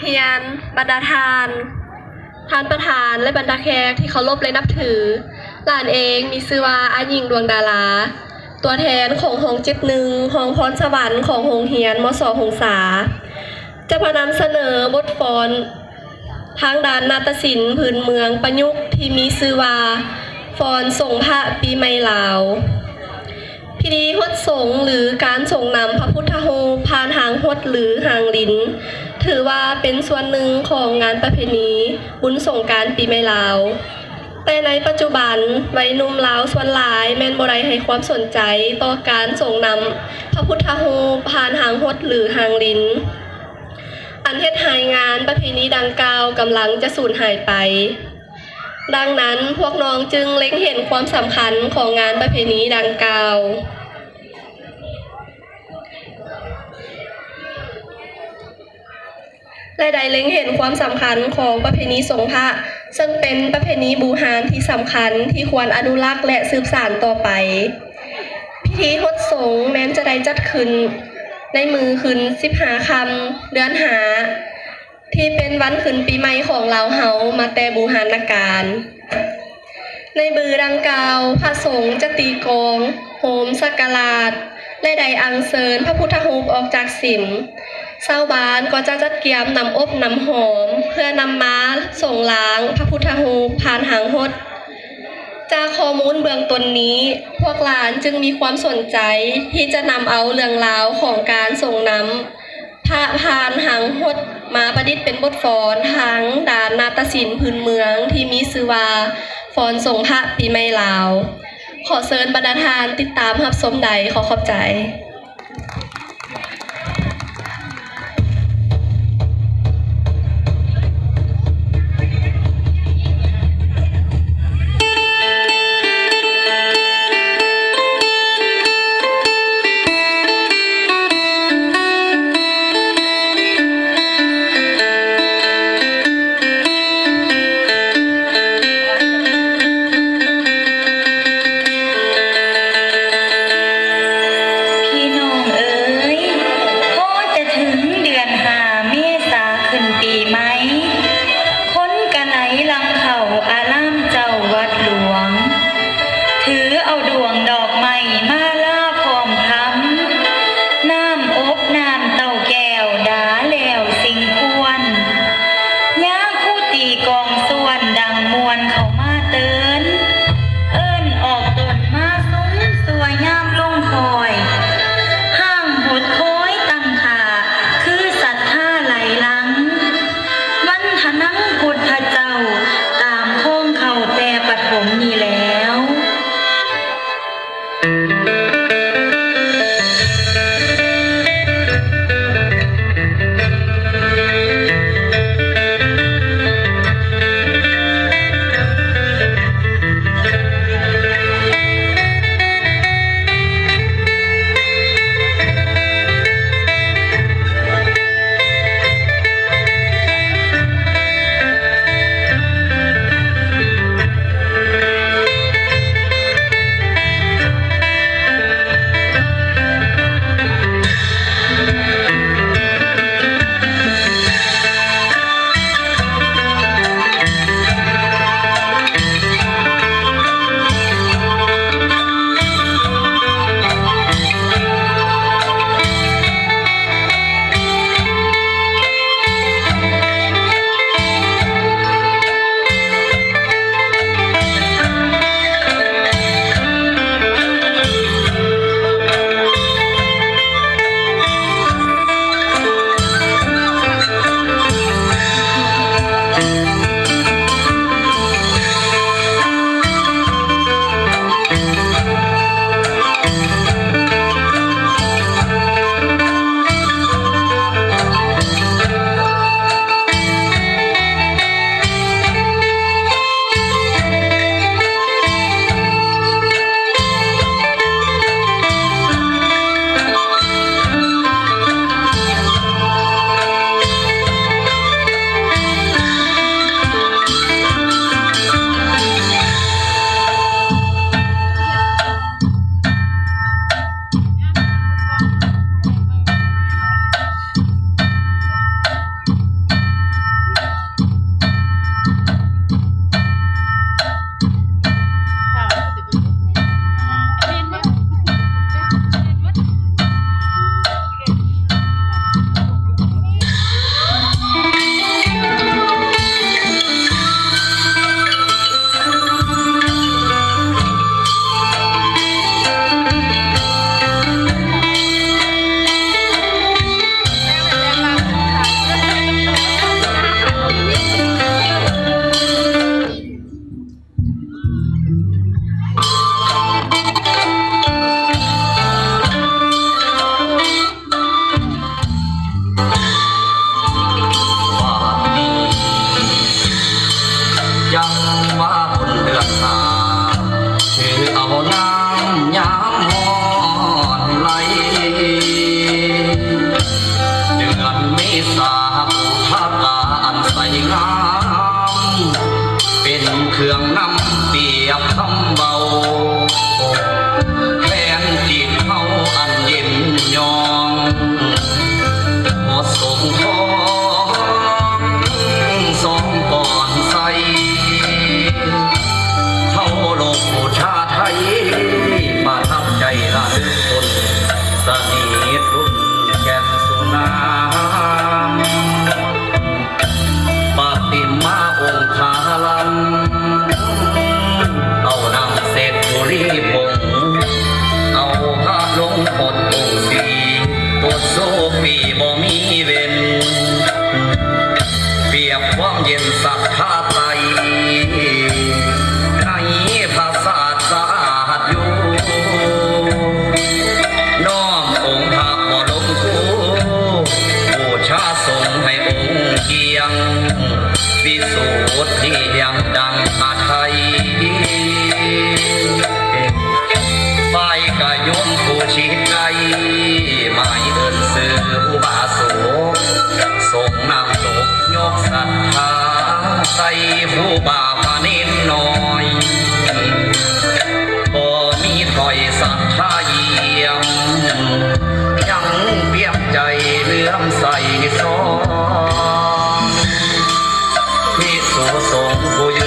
ຮຽນ, ບັນດາທ່ານ, ທ່ານປະທານ ແລະ ບັນດາແຂກທີ່ເຄົາລົບ ແລະ ນັບຖື, ຫຼານເອງມີຊື່ວ່າ ອາຍິງ ດວງດາລາ, ຕົວແທນຂອງຫ້ອງເຈັດໜຶ່ງ ຫ້ອງພອນສະຫວັນຂອງໂຮງຮຽນ ມສ ຫົງສາ ຈະມານຳສະເໜີບົດຟ້ອນທາງດ້ານນາດຕະສິນພື້ນເມືອງປະຍຸກທີ່ມີຊື່ວ່າ ຟ້ອນສົງພະປີໃໝ່ລາວ. ພິທີຫົດສົງ ຫຼື ການສົ່ງນຳພະພຸດທະຮູບຜ່ານຮາງຫົດ ຫຼື ຮາງລິນ ຖືວ່າເປັນສ່ວນໜຶ່ງຂອງງານປະເພນີບຸນສົງການປີໃໝ່ລາວ. ແຕ່ໃນປັດຈຸບັນ, ໄວໜຸ່ມລາວສ່ວນຫຼາຍແມ່ນບໍ່ໄດ້ໃຫ້ຄວາມສົນໃຈຕໍ່ການສົ່ງນຳພະພຸດທະຮູບຜ່ານຮາງຫົດ ຫຼື ຮາງລິນ, ອັນເຮັດໃຫ້ງານປະເພນີດັ່ງກ່າວກຳລັງຈະສູນຫາຍໄປ. ດັ່ງນັ້ນ, ພວກນ້ອງຈຶ່ງເລັງເຫັນຄວາມສຳຄັນຂອງງານປະເພນີດັ່ງກ່າວ ແລະ ໄດ້ເລັງເຫັນຄວາມສຳຄັນຂອງປະເພນີສົງພະ, ເຊິ່ງເປັນປະເພນີບູຮານທີ່ສຳຄັນທີ່ຄວນອະນຸລັກ ແລະ ສືບສານຕໍ່ໄປ. ພິທີຫົດສົງແມ່ນຈະໄດ້ຈັດຂຶ້ນໃນມື້ຂຶ້ນສິບຫ້າຄ່ຳເດືອນຫ້າ ທີ່ເປັນວັນຂຶ້ນປີໃໝ່ຂອງລາວເຮົາມາແຕ່ບູຮານນະການ. ໃນມື້ດັ່ງກ່າວ, ພະສົງຈະຕີກອງ, ໂຮມສັກກາລາດ ແລະ ໄດ້ອັນເຊີນພະພຸດທະຮູບອອກຈາກສິມ. ຊາວບ້ານກໍຈະຈັດກຽມນ້ຳອົບນ້ຳຫອມ ເພື່ອນຳມາສົງລ້າງພະພຸດທະຮູບຜ່ານຮາງຫົດ. ຈາກຂໍ້ມູນເບື້ອງຕົ້ນນີ້, ພວກຫຼານຈຶ່ງມີຄວາມສົນໃຈທີ່ຈະນຳເອົາເລື່ອງລາວຂອງການສົ່ງນຳ ພະຜ່ານຮາງຫົດມາປະດິດເປັນບົດຟ້ອນທາງດ້ານນາດຕະສິນພື້ນເມືອງທີ່ມີຊື່ວ່າ ຟ້ອນສົງພະປີໃໝ່ລາວ. ຂໍເຊີນບັນດາທ່ານຕິດຕາມຮັບຊົມໄດ້. ຂໍຂອບໃຈ. ຄວາມເຢັນສັດທາໃຕ້ ໃນພະສາດສະອາດຢູ່ ນ້ອມອົງພະບໍລົມຄູ ບູຊາສົງໃຫ້ອົງກຽງ ວິສຸດທິທຽມດັ່ງຫາໄທ ຝ່າຍກະໂຍມຜູ້ຊິດໃກ້ ໝາຍເອີ້ນຊື່ຄູບາໂສ ສົງນ້ຳຕົກຍົກສັດທາ ໃສ່ຄູບາພະເນນນ້ອຍ ບໍ່ມີຖ້ອຍສັດທາຢ້ຽມ ຍັງປ່ຽມໃຈເຫຼື້ອມໃສຊອງ ພິກຂຸສົງຜູ້ຍ